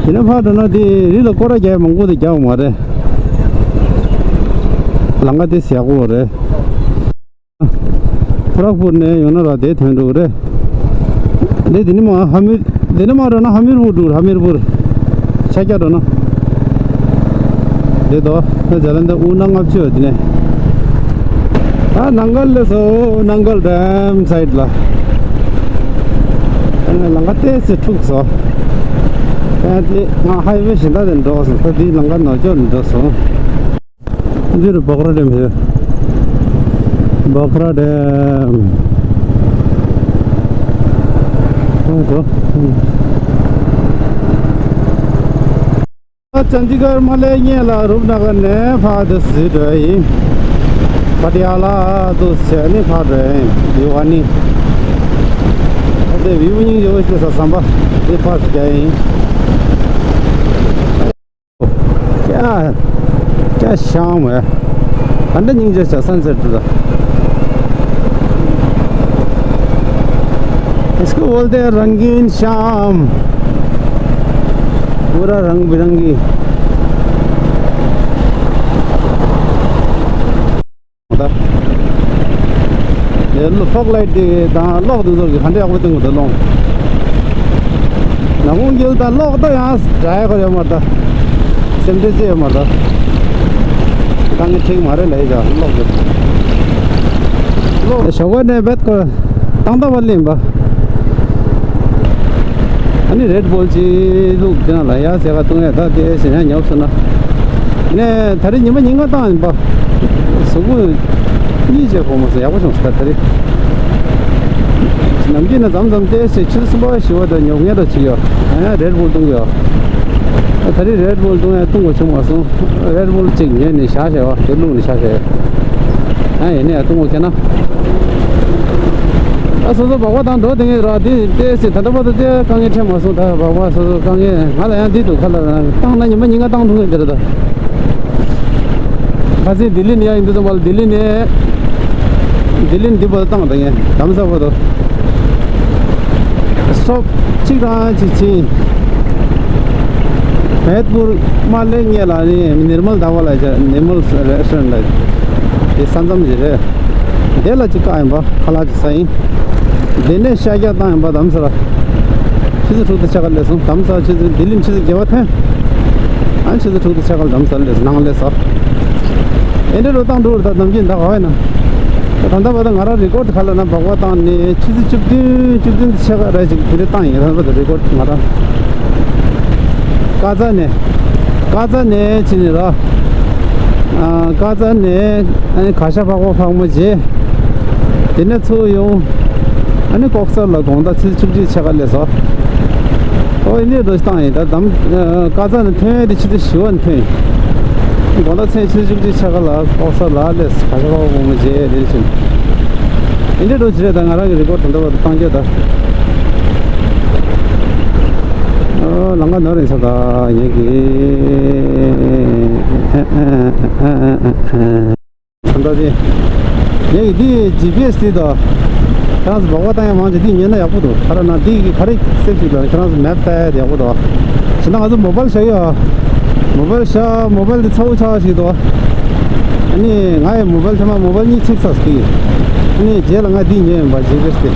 དེ་ནས་ཕར་འགྲོ་ན་དེ་རི་ལ་སྐོར་ར་རྒྱག་མང་པོ་དེ་རྒྱག་མ་རེད། ལམ་ཁ་དེ་ཡག་པོ་རེད། ཕུ་རག་པུར་ནས་ཡོང་ན་ར་དེ་ཐོན་འགྲོ་གི་རེད། དེ་དེ་ནས་མ་ཧ་མི་དེ་ནས་མ་འགྲོ་ན་ཧ་མིར་པུར་འགྲོ། ཧ་མིར་པུར་ཤར་རྒྱག་འགྲོ་ན། དེ་དོ་ཇ་ལན་དུ་དབུ་ན་ལྔ་བཅུ་དེ་ནས། ད་ནང་གལ་ལས་སོ་ནང་གལ་ཌེམ་སའིཌ་ལ། ཨ་ནི་ལམ་ཁ་ཏོག་ཙམ་འཁྲུགས་སོང་། ཨ་དེ་ང་ཧའི་ཝེ་གཞན་དག་དེ་འགྲོ་སོང་། ད་དེ་ལམ་ཁ་ནོར་འཁྱོག་འགྲོ་སོང་། འདིར་བོག་ར་ཌེམ་ཡོད། བོག་ར་ཌེམ། ཨོ་ཙོ། ཅན་དི་གར་མ་སླེབས་སྔོན་ལ་རུབ་ན་གར་ནས་ཕར་དུ་ཟིན་འགྲོ་ཡིན། པ་ཏི་ཡ་ལ་དུ་བྱས་ནས་ཕར་འགྲོ་ཡིན། ཡུ་ཝ་ནི། ཨ་དེ་བིའུ་སྙིང་རྗེ་པོ་ཞིག་ས་ཟམ་པ་དེ་ཕར་རྒྱག་ཡིན། ཀྱ་ཀྱ་ཤང་བས། ཨ་འདྲ་སྙིང་རྗེ་ཆ་སན་སེཊ་དུ། इसको बोलते हैं रंगीन शाम। पूरा रंग बिरंगी। ད། ཡ་ལོ་ཕོག་ལའིཊ་དེ་དང་གློག་དེ་ཚོ་གི་ཧ་འདྲ་ཡག་པོ་སྟོན་གི་འདུག་ལོང་། ནག་ཁུང་རྒྱུད་དང་གློག་ད་ཡང་འདྲ་ཡག་ཡོད་མ་རེད་ད། སེམས་ཁྲལ་ཅི་ཡོད་མ་རེད་ད། དཀའ་ངལ་འཕྲད་མ་རེད་ལབ་ཡ་ཅག་གློག་དེ། གློག་ཞོགས་པ་ནས་བེད་ཀོ་ཏང་ཏང་བ་ལེན་པ། ཨ་ནི་རེད་བོལ་ཅི་ལུག་དེ་ན་ལ་ཡ་ཟེ་ག་བཏུང་ཡ་ད་དེ་ཟེ་ན་ཉོབ་སོང་ན། ནས་ད་རེས་ཉི་མ་ཉིན་གང་བཏང་ཡིན་པ། གཟུགས་པོ་གཉིད་བྱེད་ཁོ་མོ་སོ་ཡག་པོ་བྱུང་སོང་ད་ད་རེས། ནམ་རྒྱུན་ན་མཚམས་མཚམས་ཏོག་ཙམ་ཆུ་ཚོད་གསུམ་པ་བཞི་པ་དང་ཉོབ་ཉོབ་འདྲ་བྱེད་ཡོད། ཨ་ཡ་རེད་བོལ་བཏུང་གི་ཡོད། ད་རེས་རེད་བོལ་བཏུང་ཡ་བཏུང་དགོས་བྱུང་མ་སོང་། རེད་བོལ་གཅིག་ཉོས་ནས་བཞག་བྱས་པ་དེ་བླུགས་ནས་བཞག་བྱས། ཨ་ཡིན་ནས་ཡ་བཏུང་དགོས་ཁྱེད་ན། ཨ་སོ་སོ་སྦག་སྦག་བཏང་འགྲོ་དེ་ངས་ར་དེ་ཏོག་ཙམ་ད་ལྟ་བར་དུ་དེ་དཀའ་ངལ་འཕྲད་མ་སོང་། ད་སྦག་སྦག་སོ་སོ་དཀའ་ངལ་ང་ལ་ཡང་འདི་འདུག་ཁ་ལ་བཏང་ན་ཉི་མ་ཉིན་གང་བཏང་ཐུབ་ངེས་དེ་རེད་ད། ཁ་སང་ལྡི་ལི་ནས་ཡར་ཡིན་དུས་ཙམ་པ་ལ་ལྡི་ལི་ནས་ལྡི་ལི་ནས་འདི་བར་དུ་བཏང་དང་ངས་དམ་ས་བར་དུ། སོབ་གཅིག་རང་གཅིག་ཕྱིན། བེད་པུར་མ་སླེབས་སྔོན་ལ་ནི་ནིར་མལ་ཟླ་བ་ལ་བྱ་ནིར་མལ་རེ་སི་ཊོ་རན་ཊི་ལ་དེ་ས་མཚམས་ཞིག་རེད། དེ་ལ་གཅིག་བཀག་ཡིན་པ་ཁ་ལག་གཅིག་ཟ་ཡིན། དེ་ནས་ཤར་རྒྱག་བཏང་ཡིན་པ་དམ་ས་ར། ཆུ་ཚོད་དྲུག་དང་ཕྱེད་ཀ་སླེབས་སོང་། དམ་ས་ཆུ་ཚོད་ལྡི་ལི་ཆུ་ཚོད་བརྒྱད་པ་ཐོན། ཨ་ཆུ་ཚོད་དྲུག་དང་ཕྱེད་ཀ་ལ་དམ་ས་སླེབས་སོང་ནང་སླེབས་སོང་། ཨེ་འདྲ་རུ་བཏང་འགྲོ་རུ་ད་ནམ་རྒྱུན་ད་ག་བས་ན། ད་ད་ལྟ་བར་དུ་ང་རང་རི་ཀོར་ཁ་ལ་ན་སྦག་སྦག་བཏང་ནས་ཆུ་ཚོད་བཅུ་བདུན་བཅུ་བདུན་དང་ཕྱེད་ཀ་རེ་ཅིག་དེ་འདྲ་བཏང་ཡིན། ད་ལྟ་བར་དུ་རི་ཀོར་ང་རང་ཀ་ཙ་ནས་ཀ་ཙ་ནས་ཕྱིན་ནས་ར། ཀ་ཙ་ནས་ཨ་ནི་གར་ཞ་ཕག་པ་ཕག་མོ་རྗེས། དེ་ནས་ཚུར་ཡོང་། ཨ་ནི་ལྐོག་ཟ་ལ་དགོང་དག་ཆུ་ཚོད་བཅུ་གཅིག་ཕྱེད་ཀ་སླེབས་སོང་། ཨོ་ཡིན་ནས་རོ་བཏང་ཡིན། ད་དམ་ཀ་ཙ་ནས་ཐོན་ཡས་དེ་ཆུ་ཚོད་བཞི་པ་ནས་ཐོན་ཡིན། དགོང་དག་མཚན་ཆུ་ཚོད་བཅུ་གཅིག་ཕྱེད་ཀ་ལ་ལྐོག་ཟ་ལ་སླེབས། གར་ཞ་ཕག་པ་ཕག་མོ་རྗེས་དེ་ནས་ཕྱིན། ཡིན་ནས་རོ་ཇི་རེད། ད་ང་རང་གི་རི་ཀོར་ད་ལྟ་བར་དུ་བཏང་རྒྱུ་ད། ཨོ་ལམ་ཁ་ནོར་ཡིན་ས་ད་ཡིན་གི། ད་ལྟ་དེ། ངས་འདི་ཇི་པི་ཨེས་དེ་དང་། ཁྱེད་རང་ཚོ་སྦག་སྦག་བཏང་ཡ་མང་ཆེ་འདི་ཉོས་ན་ཡག་པོ་འདུག་ག་རེ་ན་འདི་གི་ག་རེ་སེམས་ཤིག་ལ་ཁྱེད་རང་ཚོ་མེབ་ལྟ་ཡ་དེ་ཡག་པོ་འདུག་བྱས་ན་ང་ཚོ་མོ་བལ་བཞག་ཡོད། མོ་བལ་བཞག་མོ་བལ་འདི་ཚ་བོ་ཆགས་ཤིག་འདུག་ཨ་ནི་ང་ཡི་མོ་བལ་ཐེངས་མ་མོ་བལ་གཉིས་ཚིག་ཚར་སོང་དེ། ཨ་ནི་རྗེས་ལ་ང་འདི་ཉོས་ཡིན་པ་ཇི་པི་ཨེས་དེ།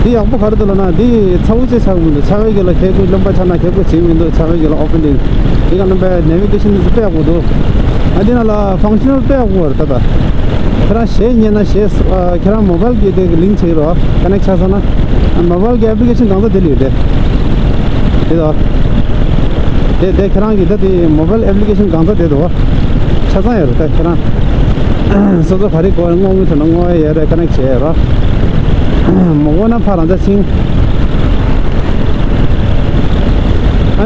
འདི་ཡག་པོ་ག་རེ་འདུག་ལབ་ན་འདི་ཚ་བོ་ཅིག་ཆགས་མི་འདུག་ཆ་བའི་གི་ལ་ཁེ་ཀུ་རློན་པ་ཆགས་ན་ཁེ་ཀུ་བྱེད་མི་འདུག་ཆ་བའི་གི་ལ་ཨོ་པན་ལིང་། འདི་ག་རློན་པའི་ནེ་བི་གེ་ཤན་འདི་ཚོ་དཔེ་ཡག་པོ་འདུག་ཨ་འདི་ན་ལ་ཕང་ཤ་ནལ་དཔེ་ཡག་པོ་རེད་ད་ད། ཁྱེད་རང་གཞས་ཉན་ན་གཞས་ཨ་ཁྱེད་རང་མོ་བལ་གི་དེ་གི་ལིང་ཆེ་གི་རོ། ཀ་ནེག་ཆགས་སོང་ན། མོ་བལ་གི་ཨེབ་ལི་ཀེ་ཤན་གང་ས་དེ་ལ་ཡོད་དེ། དེ་དོ། དེ་དེ་ཁྱེད་རང་གི་ད་དེ་མོ་བལ་ཨེབ་ལི་ཀེ་ཤན་གང་ས་དེ་དོ། ཆ་ཚང་ཡོད་རེད་ད་ཁྱེད་རང་། སོ་སོ་ག་རེ་གོ་བསྔོག་མི་ཐུབ་ན་བསྔོག་ཡ་ཡོད་རེད། ཀ་ནེག་བྱས་ཡོད་རོ། མོ་གོ་ན་ཕ་རང་ཚ་ཆིང་།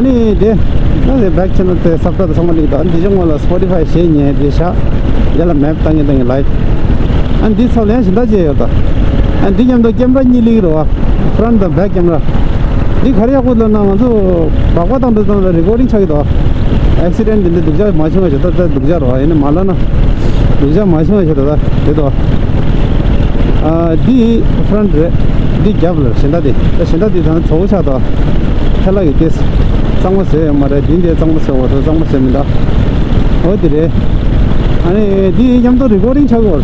ཨ་ནི་དེ་ད་དེ་back channel དེ་སབ་ཊ་དང་ཚང་མ་ལེགས་འདུག་ཨ་ནི་དེ་ཅུང་ངོ་ལ་Spotify ཞེས་ཉན་དེ་བཞག་དེ་ལ་map བཏང་ངེ་བཏང་ངེ་live། ཨ་ནི་འདི་ཚོ་ལན་ཞིག་འདའ་བྱས་ཡོད་ད། ཨ་ནི་འདི་མཉམ་དུ་camera གཉིས་ལེགས་རོ། Front དང་back camera། འདི་ག་རེ་ཡག་པོ་ལབ་ན་ང་ཚོ་སྦག་སྦག་བཏང་དུས་ཙམ་ལ་recording ཆགས་ཀྱི་འདུག accident འདི་འདྲ་སྡུག་ཅག་མ་བྱུང་བ་ཞིག་ད་ལྟ་སྡུག་ཅག་རོ། ཡིན་ནའི་མ་ལབ་ན་སྡུག་ཅག་མ་བྱུང་བ་ཞིག་ད་ལྟ་དེ་འདུག་ཨ་འདི་front རེད། འདི་རྒྱབ་ལ་གཞན་དག་འདི་ད་གཞན་དག་འདི་ད་ཚོགས་ཆགས་འདུག་ཐལ་ལ་གི་ཏེས་གཙང་མ་བཟོས་ཡོད་མ་རེད། འདི་འདི་གཙང་མ་བཟོས་འོ་ད་གཙང་མ་བཟོས་མི་འདུག་འོ་འདི་རེད། ཨ་ནི་འདི་མཉམ་དུ་recording ཆགས་ཀྱི་ཡོད་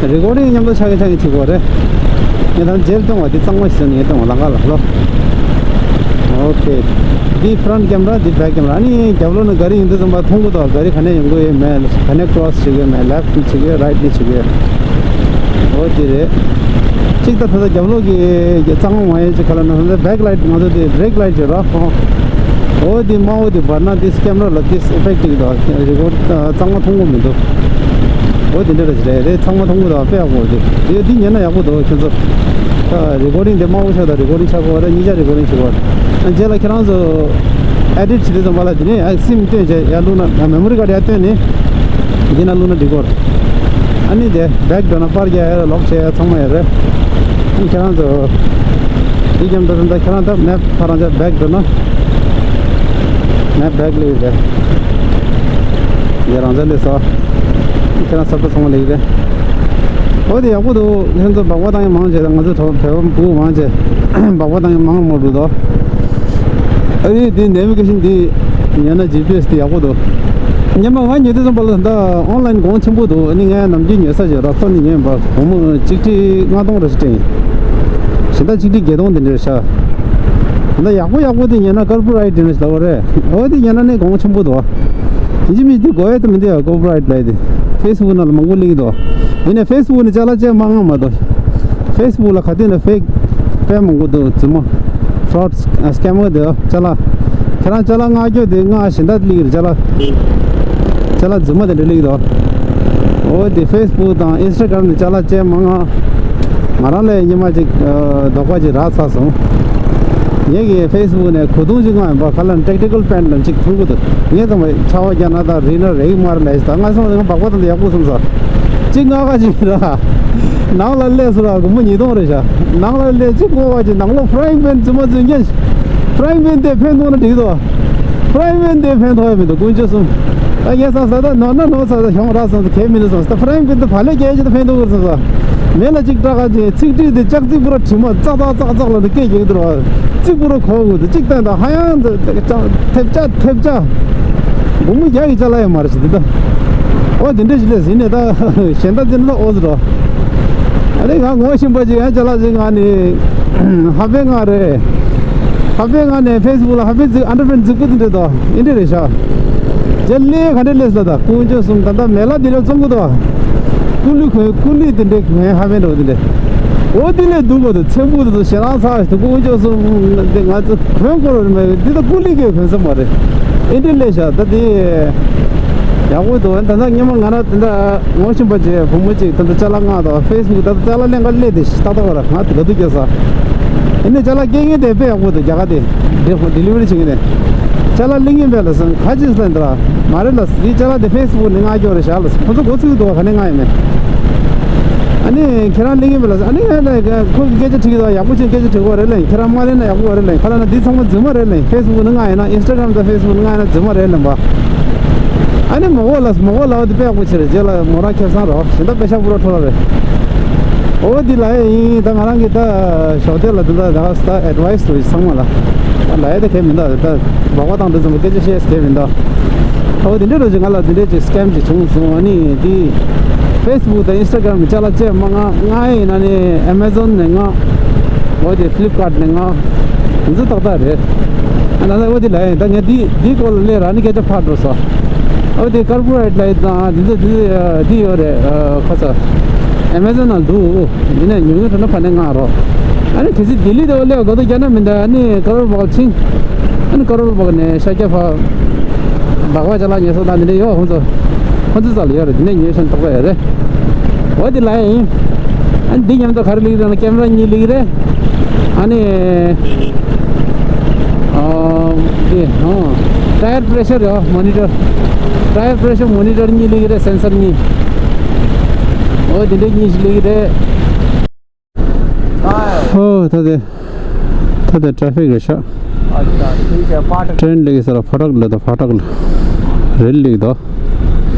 རེད། recording མཉམ་དུ་ཆགས་ཀྱི་ཆགས་ཀྱི་བྱེད་དགོས་རེད། ངས་ད་རྗེས་ལ་སྟོན་བ་འདི་གཙང་མ་ཞིག་བཟོས་ནས་སྟོན་བ་ལམ་ཁ་ལ་ལོ། ཨོ་ཁེ། འདི་front camera འདི་back camera ཨ་ནི་རྒྱབ་ལོགས་ནས་ག་རེ་ཡིན་འདི་ཙམ་པ་མཐོང་གི་འདུག་ག་རེ་ག་ནས་ཡོང་གི་ཡོད་མེད། ག་ནས་cross བྱེད་ཀྱི་ཡོད་མེད། left ནས་བྱེད་ཀྱི་ཡོད། right ནས་བྱེད་ཀྱི་ཡོད། འོ་དེ་རེད། གཅིག་ད་ད་ལྟ་རྒྱབ་ལོགས་ཀྱི་གཙང་མ་མ་ཡིན་ཅིག་ག་ལ་ན་ད་ལྟ་back light ང་ཚོ་དེ་brake light བྱེད་ར་ཧོ། འོ་དེ་དམར་པོ་དེ་འབར་ན་དེ་camera ལ་དེ་effect ཅིག་འདུག་རི་གོར་གཙང་མ་མཐོང་གི་མི་འདུག་འོ་དེ་འདྲ་ར་ཞིག་རེད། དེ་གཙང་མ་མཐོང་གི་འདུག་དཔེ་ཡག་པོ་འདུག་དེ་དེ་ཉན་ན་ཡག་པོ་འདུག་ཁྱེད་ཚོ། ད་recording དེ་དམར་པོ་ཆགས་ད་recording ཆགས་གོ་ར་གཉིས་ཆ་recording བྱེད་གོ་ར། རྗེས་ལ་ཁྱེད་རང་ཚོ་edit བྱེད་དུས་ཙམ་པ་ལ་དེ་ནས་ཨ་sim སྟོན་བྱས་ཡར་བླུགས་ན་memory card ཡར་བཏོན་ནས་འདི་ན་བླུགས་ན་འགྲིག་གོ་ཨ་ནི་དེ་back འགྲོ་ན་པར་རྒྱག་ཡ་ལོག་བྱས་ཡ་ཚང་མ་ཡོད་རེད། ཨ་ནི་ཁྱེད་རང་ཚོ་འདི་རྒྱབ་འགྲོ་ཙམ་ད་ཁྱེད་རང་ད་map ཕར་རང་ཅག་back འགྲོ་ན་map back ལས་ཡོད་རེད། ཡ་རང་ཅག་ལས་སོ། ཁྱེད་རང་ས་ཁུལ་ཚང་མ་ལས་ཡོད་རེད། འོ་དེ་ཡག་པོ་འདུག་ཁྱེད་ཚོ་སྦག་སྦག་བཏང་ཡ་མང་ཆེ་ད་ང་ཚོ་བོད་པ་བུ་མང་ཆེ་སྦག་སྦག་བཏང་ཡ་མང་མོ་འདུག་དོ། ཨ་ནི་དེ་navigation དེ་ཉན་ན་G P S དེ་ཡག་པོ་འདུག་སྔོན་མ་ང་ཉོས་དུས་ཙམ་པ་ལ་ད་online གོང་ཆེན་པོ་འདུག་ཨ་ནི་ངས་ནམ་རྒྱུན་ཉོས་ས་ཞིག་ར་ཁོ་ནི་ཉོས་པ་སྒོར་མོ་གཅིག་ཁྲི་ལྔ་སྟོང་རེ་ཞིག་སྤྲད་ཡིན། གཞན་དག་གཅིག་ཁྲི་བརྒྱད་སྟོང་དེ་འདྲ་རེད་ཤག་ད་ཡག་པོ་ཡག་པོ་དེ་ཉོས་ན་ཀར་པོ་རེ་ཊི་དེ་འདྲ་ཞིག་ལབ་པ་རེད། འོ་དེ་ཉོས་ན་ནི་གོང་ཆེན་པོ་འདུག་ཡིན་གཅིག་མིན་གཅིག་དགོས་ཡ་དེ་མི་འདུག་ཡ། ཀར་པོ་རེ་ཊི་ལབ་ཡ་དེ་Facebook ནང་ལ་མང་པོ་གླེང་གི་འདུག་ཡིན་ནའི་Facebook ནི་ཅ་ལག་ཅན་མ་མངགས་མ་གཏོགས་Facebook ལ་ག་དུས་ན་fake དཔེ་མང་པོ་འདུག་རྫུན་མ། fraud scammer དེ་ཅ་ལག་ཁྱེད་རང་ཅ་ལག་མངགས་རྒྱུ་དེ་མངགས་གཞན་དག་ལིག་རེད། ཅ་ལག་ཅ་ལག་རྫུན་མ་དེ་འདྲ་ལིག་འདུག་འོ་དེ་Facebook དང་Instagram ནི་ཅ་ལག་ཅན་མ་མངགས། ང་རང་ལས་ཉི་མ་གཅིག་ཨ་དོགས་པ་ཅིག་རག་ཚར་སོང་། ངེད་ཀྱིས་Facebook ནས་གོས་ཐུང་ཅིག་མངགས་ཡིན་པ། ཁ་ལ་tactical pant ལ་ཅིག་མཐོང་གི་འདུག་ངས་ཚང་མ་ཆར་པ་བརྒྱབ་ན་ད་རིལ་ན་རེག་མ་རེད་ལས་ད་ང་སོང་ང་སྦག་སྦག་དང་ཡག་པོ་སོང་ས། ཅིག་མངགས་ག་ཅིག་ར། ནང་ལ་སླེབས་སོང་ར་སྒོར་མོ་ཉིས་སྟོང་རེད་ཤག་ནང་ལ་སླེབས་ཅིག་མངགས་ག་ཅིག་ནང་ལོགས་frying pan རྫུན་མ་རྫུན་རྐྱང་། frying pan དེ་ཕན་ཐོགས་ན་འགྲིག་འདུག frying pan དེ་ཕན་ཐོགས་ཡ་མི་འདུག་དཀོན་མཆོག་གསུམ། ད་ངས་བསམ་ས་ད་ནོར་ན་ནོར་ས་ད་གྱོང་རག་སོང་ས་གལ་མི་འདུག་སོང་ས། ད་frying pan དེ་བག་ལེབ་སྐྱེལ་ཅིག་ད་ཕན་ཐོགས་སོང་ས། མེ་ལ་ཅིག་སྐྲག་ག་ཅིག་ཚིག་ཁྲིད་དེ་ལྕགས་རྩིག་པུ་ར་དྲི་མ་ཙག་ཙག་ཙག་ཙག་ལ་འདི་སྐད་རྒྱག་གི་འདུག་ར། རྩིག་པུ་ར་གོག་འོང་འདུག་གཅིག་ལྟ་ད་ཧ་ཡང་འདི་ཐེབས་ཆག་ཐེབས་ཆག་སྒོར་མོ་བརྒྱ་གི་ཅ་ལག་ཡང་མ་རེད་ཟེར་འདི་ད། ཨོ་དེ་འདྲ་ཞིག་ལས་ཟིན་ནས་ད་གཞན་དག་ཅི་འདྲ་ཨོ་ཟེར་རོ། ཨ་ནི་ང་ངོ་ཤེས་པ་ཅིག་ཡང་ཅ་ལག་ཅིག་ང་ནི་ཧ་པེ་ང་རེད། ཧ་པེ་ང་ནས་Facebook ལ་ཧ་པེ་རྫིག་underpant རྫིག་པོ་དེ་འདྲ་དོ་ཨིན་འདྲ་རེད་ཤག་ཇ་ལེ་ག་འདྲ་ལས་ལ་ད་དཀོན་མཆོག་གསུམ། ད་ལྟ་མེ་ལ་དེ་འདྲ་བཙོང་གི་འདུག་ཀུ་ལུ་གོན་ཀུ་ལུ་དེ་འདྲ་གོན་ཧ་པེ་འདྲ་བོ་དེ་འདྲ། ཨོ་དེ་ལས་སྡུག་པ་དང་ཚེམ་བུ་དེ་ཚོ་ཞེ་དྲག་ཚ་ཞིག་ཏུ་དཀོན་མཆོག་གསུམ། དེ་ང་ཚོ་གོན་དགོས་རེད་མ་རེད། འདི་ད་ཀུ་ལུ་གོན་ས་མ་རེད། ཨེ་འདྲ་ལས་ཤག་ད་དེ་ཡག་པོ་འདུག་ད་ལྟ་སྔོན་མ་ང་རང་དེ་འདྲ་ངོ་ཤེས་པ་ཅིག་བུ་མོ་ཅིག་དེ་འདྲ་ཅ་ལག་མངགས་དང་Facebook ད་ལྟ་ཅ་ལག་ལེན་ག་སླེབས་དེ་ཏག་ཏག་ར་ང་དེ་ག་དུས་སྐྱེས་ས། ཨེ་ནས་ཅ་ལག་སྐྱེལ་མཁན་དེ་དཔེ་ཡག་པོ་འདུག་རྒྱ་གར་དེ་དེ་delivery བྱེད་མཁན་དེ། ཅ་ལག་ལེན་མཁན་དཔེ་ལ་སོང་ག་ཅི་ཟེར་འདྲ་མ་རེད་ལ། དེ་ཅ་ལག་དེ་Facebook ནས་མངགས་རྒྱུ་རེད་ཤག་ལ། ཁོ་ཚོ་འགོ་ཚུགས་འདུག་ག་ནས་མངགས་ཡིན་མིན། ཨ་ནི་ཁྱེད་རང་ལེན་གྱི་མེད་ལ། ཨ་ནི་ང་ལ་ཁོ་གི་སྐད་ཆ་དྲིས་ཀྱི་འདུག་ཡག་པོ་བྱས་སྐད་ཆ་དྲི་དགོས་རེད་ལ། ཁྱེད་རང་མ་ལེན་ན་ཡག་པོ་རེད་ལ། ཁ་ལ་ན་འདི་ཚང་མ་རྫུན་མ་རེད་ལ། Facebook ནས་མངགས་ཡིན་ན་Instagram དང་Facebook ནས་མངགས་ཡིན་ན་རྫུན་མ་རེད་ལ་བ། ཨ་ནི་མོ་གོ་ལ་མོ་གོ་ལ་བ་འདི་དཔེ་ཡག་པོ་བྱས་རེད། རྗེས་ལ་མོ་རང་ཁེ་བཟང་རོ་གཞན་དག་པེ་ཤ་པུ་ར་འཕྲོ་ལ་རེད། ཨོ་འདི་ལ་ཡ་ཡིན་ད་ང་རང་གི་ད་ཞོགས་དེ་ལ་འདི་ད་ད་ད་advice དུ་ཚང་མ་ལ་ད་ལ་ཡ་ད་གལ་མི་འདུག་ད་སྦག་སྦག་དང་འདི་ཚང་མ་སྐད་ཆ་བཤད་གལ་མི་འདུག་ཨོ་དེ་འདྲ་རོ་ཅིག་ང་ལ་དེ་འདྲས་ཅིག་scam ཅིག་བྱུང་སོང་། ཨ་ནི་དེ་Facebook དང་Instagram གི་ཅ་ལག་ཅེས་མ་མངགས། མངགས་ཡིན་ན་ནི་Amazon ནས་མངགས། ཨོ་དེ་Flipkart ནས་མངགས། དེ་ཚོ་ཏག་ཏག་རེད། ཨ་ན་ན་ཨོ་དེ་ལ་ཡིན་ད་ངས་དེ་དེའི་སྐོར་ལ་ལས་ར་ནི་སྐད་ཆ་ཕར་འགྲོ་སོང་། ཨོ་དེ་corporate ལ་ཡིན་ད་དེ་ཚོ་དེ་དེ་ཡོད་རེད། ཁ་ཚ་Amazon ནང་འདུག་ཡིན་ནའི་ཉུང་ཉུང་དྲགས་ན་ཕར་ནས་མངགས་རོགས། ཨ་ནི་གལ་སྲིད་ལྡི་ལི་དེ་བ་སླེབས་དགོས་འདུག་རྒྱ་ནག་མི་འདུག་ཨ་ནི་ཀ་རོར་བྷག་ཕྱིན། ཨ་ནི་ཀ་རོར་བྷག་ནས་ཤར་རྒྱག་ཕར། སྦག་སྦག་ཅ་ལག་ཉོ་ས་དང་འདི་འདྲ་ཡོད། ཁོང་ཚོ་ཁོང་ཚོ་རྩ་ལ་ཡོད་རེད། འདི་ནས་ཉོས་ཤིང་ཐོགས་པ་ཡོད་རེད། འོ་དེ་ལ་ཡིན། ཨ་ནི་འདི་མཉམ་དུ་ག་རེ་ལེགས་རེད་ན་ཀེམ་ར་གཉིས་ལེགས་རེད། ཨ་ནི། ཨ། འདི། ཨ། ཊ་ཡར་པི་རེ་ཤར་ཡ་མོ་ནི་ཊར། ཊ་ཡར་པི་རེ་ཤར་མོ་ནི་ཊར་གཉིས་སླེབས་ཀྱི་རེད། སེན་སར་གཉིས། འོ་དེ་འདྲ་གཉིས་ཤིག་སླེབས་ཀྱི་རེད། ཧོ། ད་དེ། ད་དེ་ཊ་ར་ཕིག་རེད་ཤག་ཨ་ཅག་ཐིག་ཆེ། ཕ་ཊག་ཊྲེན་སླེབས་ཀྱི་ས་ར། ཕ་ཊག་ལ་ད་ཕ་ཊག་ལ་རེལ་སླེབས་ཀྱི་འདུག་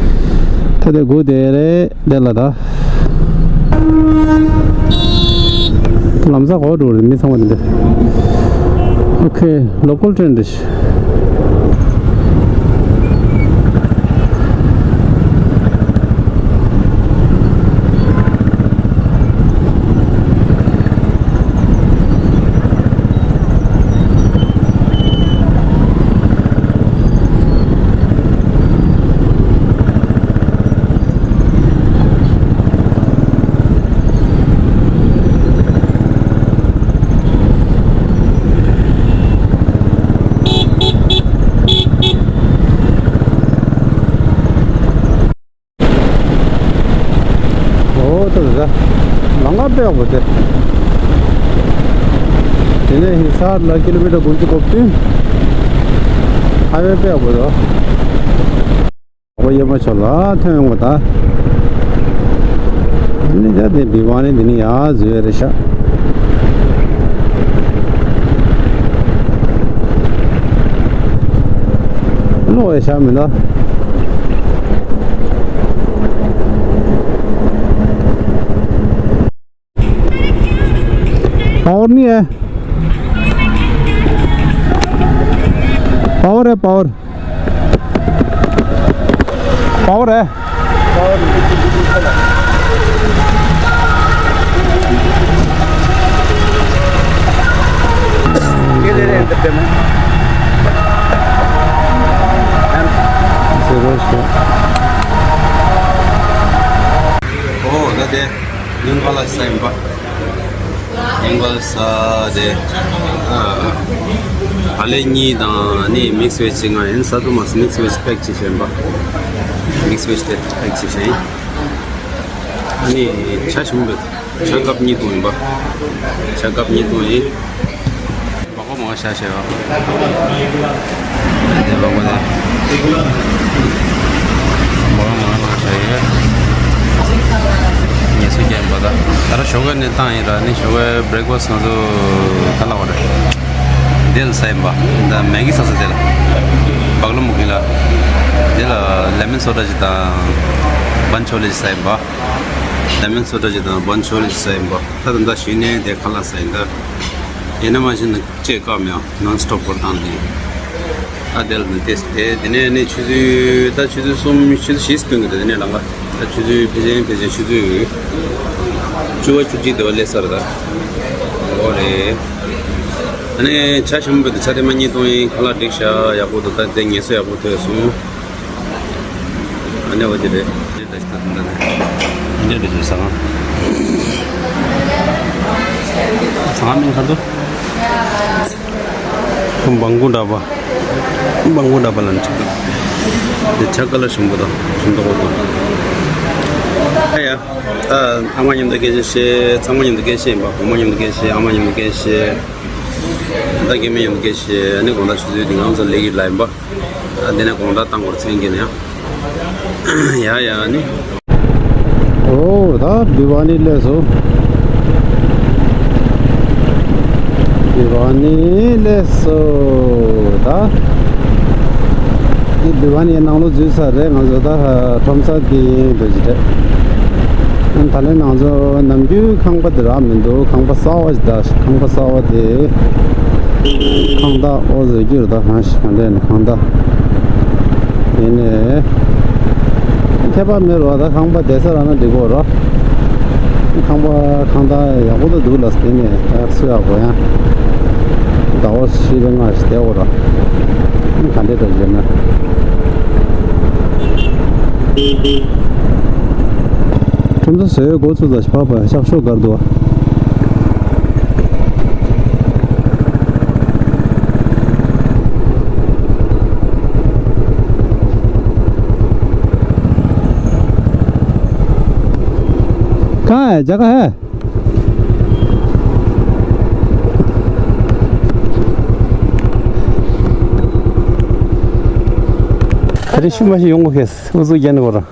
ད་དེ་སྒུག་བསྡད་རེད། དེ་ལ་ད། ལམ་སང་གོ་འགྲོ་རེད། མི་ཚང་མ་དེ་འདྲ། ཨོ་ཁེ། ལོ་ཀལ་ཊྲེན་རེད། འོ་ད་ད། ལམ་ཁ་དཔེ་ཡག་པོ་དེ། དེ་ནས་ཧི་སར་ལ་ཀི་ལོ་མི་ཊར་དགུ་བཅུ་གོ་བདུན། ཧའི་ཝེ་དཔེ་ཡག་པོ་འདུག་ཨོ་གཡོན་མ་ཕྱོགས་ལ་ཐོན་ཡོང་བ་ད། ཨ་ནི་ད་དེ་བི་བ་ནི་དེ་ནི་ཡར་འཛུལ་རེད་ཤག་ལོག་ཡ་ཤག་མི་འདུག पावर नहीं है। पावर है, power. Power है। ये ले रहे हैं डब्बे में। ज़ीरो से। ओ, दादे। ཉིན་ག་ལ་ཟ་ཡིན་པ། ཉིན་ག་ལ་ཟ་དེ། ཨ། ཨ་ལེ་གཉིས་དང་ནི་མིག་སི་ཝེཇ་གཅིག་ང་ཡིན། ཟ་ཐུབ་མ་སོང་། མིག་སི་ཝེཇ་པེག་གཅིག་བྱས་ཡིན་པ། མིག་སི་ཝེཇ་དེ་པེག་གཅིག་བྱས་ཡིན། ཨ་ནི་ཇ་ཞིམ་པོ། ཇ་ཀབ་གཉིས་བཏུང་ཡིན་པ། ཇ་ཀབ་གཉིས་བཏུང་ཡིན། མགོ་མང་ཤ་ཤེ་བ། དེ་མགོ་དེ། མགོ་མང་ཤ་ཡོད། ངལ་གསོ་རྒྱག་པ་ད། ད་ར་ཞོགས་ཀ་ནས་བཏང་ཡིན་ར། ནི་ཞོགས་ཀའི་བྷི་རེག་ཕ་སི་ང་ཚོ་ག་ལ་བ་རེད། དེ་ལ་ཟ་ཡིན་པ། ད་མེག་གི་ཟ་ས་དེ་ལ། སྦག་ལ་མུ་གི་ལ། དེ་ལ་ལེ་མོན་སོ་ཌ་ཅིག་དང་། བན་ཆོ་ལེ་ཅིག་ཟ་ཡིན་པ། ལེ་མོན་སོ་ཌ་ཅིག་དང་བན་ཆོ་ལེ་ཅིག་ཟ་ཡིན་པ། ད་ད་ད་ཞུས་ནས་དེ་ག་ལ་ཟ་ཡིན་ད། ཡིན་ན་མ་ཤེས་ན། ཅེས་བཀག་མེད། ནོན་སི་ཊོབ་སྐོར་བཏང་དེ། ཨ་དེ་ལ་ནི་ཏེས་ཏེ་དེ་ནས་ནི་ཆུ་ཚོད་ད་ཆུ་ཚོད་གསུམ་ཆུ་ཚོད་བཞི་སྟོན་གི་འདུག་དེ་ནས་ལམ་ཁ་ད་ཆུ་ཚོད་ཕལ་ཆེར་ཕལ་ཆེར་ཆུ་ཚོད་བཅུ་པ་བཅུ་གཅིག་དེ་བ་སླེབས་ས་རེད་ད། འོ་རེད། ཨ་ནི་ཇ་ཞིམ་པོ་འདུག་ཇ་དེ་མ་གཉིས་བཏུང་ཡིན། ཁ་ལག་འགྲིག་ཤག་ཡག་པོ་འདུག་ད་དེ་ངལ་གསོ་ཡག་པོ་ཐོབ་སོང་། ཨ་ནི་འོ་དེ་རེད། འདི་འདྲ་ཞིག་ད་འདི་འདྲ་ནས། འདི་འདྲ་ཞིག་ཟ་ཁང་། ཟ་ཁང་མིང་ག་རེ་འདུག་བང་གུ་ཌ་བ། བང་གུ་ཌ་བ་ལ་འགྲིག་འདི་ཇ་ཀ་ལ་ཞིམ་པོ་དང་ཞིམ་མདོག་པོ་འདུག་ཨ་ཡ། ད་ཨ་མ་མཉམ་དུ་སྐད་ཆ་བཤད། ཚང་མ་མཉམ་དུ་སྐད་ཆ་བཤད་ཡིན་པ། བུ་མོ་མཉམ་དུ་སྐད་ཆ་བཤད། ཨ་མ་མཉམ་དུ་སྐད་ཆ་བཤད། ད་རྒན་མོ་མཉམ་དུ་སྐད་ཆ་བཤད། ཨ་ནི་དགོང་དག་ཆུ་ཚོད་བདུན་ཙམ་སླེབས་ཀྱི་ལ་ཡིན་པ། ཨ་འདི་ནས་དགོང་དག་བཏང་དགོས་མཚན་གྱི་ནས། ཡ་ཡ་ནི། ཨོ་ད་བི་བ་ནི་སླེབས་སོང་། བི་བ་ནི་སླེབས་སོང་ད། འདི་བི་བ་ནི་ནང་ལོགས་འཛུལ་ཚར་རེད། ང་ཚོ་ད་ཁྲོམ་ས་འདི་འགྲོ་གི་རེད། ད་ལན་ང་ཚོ་ནམ་རྒྱུན་ཁང་པ་འདི་རག་མི་འདུག་ཁང་པ་གསར་པ་ཞིག་ད། ཁང་པ་གསར་པ་དེ། ཁང་བདག་ཨོ་ཟེར་རྒྱུ་རེད་ད། ཧ་ཤི་ག་འདྲ་ནི་ཁང་བདག་ཡིན་ནས། ཁྱད་པར་མེད་རོ། ད་ཁང་པ་བསྡད་ས་རག་ན་འགྲིག་གོ་རོ། ཁང་པ་ཁང་བདག་ཡག་པོ་ད་འདུག་ལ། དེ་ནས་ད་སུ་ཡག་པོ་ཡང་ཟླ་བ་བཞི་རེ་ལྔ་ཞིག་བསྡད་གོ་རོ། ག་འདྲ་འདྲ་ཟེར་ན། ཁྲོམ་ས་བཟོས་འགོ་ཚུགས་ཙམ་ཞིག་བབས་པ་ཤག་ཤོག་གར་འདུག कहाँ है? जगह है? རེ་ཤི་མ་ཤི་ཡོང་གོ་ཁེ་ཨུ་ཚུགས་རྒྱན་ནི་གོ་ར།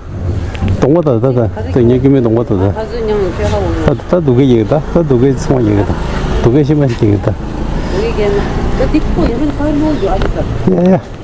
གདོང་པ་ད་ད་ད་ད་ཉེ་གི་མི་གདོང་པ་ད་ད། ད་ད་སྡུག་གེ་ཡེ་གི་ད་ད་སྡུག་གེ་ཚོང་ཡེ་གི་ད་སྡུག་གེ་ཤི་མ་ཤི་ཡེ་གི་ད་སྡུག་གེ་ཡེ་ན་ད་དེ་ཁོ་ཡེ་མིན་ཁ་ལོ་ཡོ་ཨ་ད་ད། ཡ་ཡ།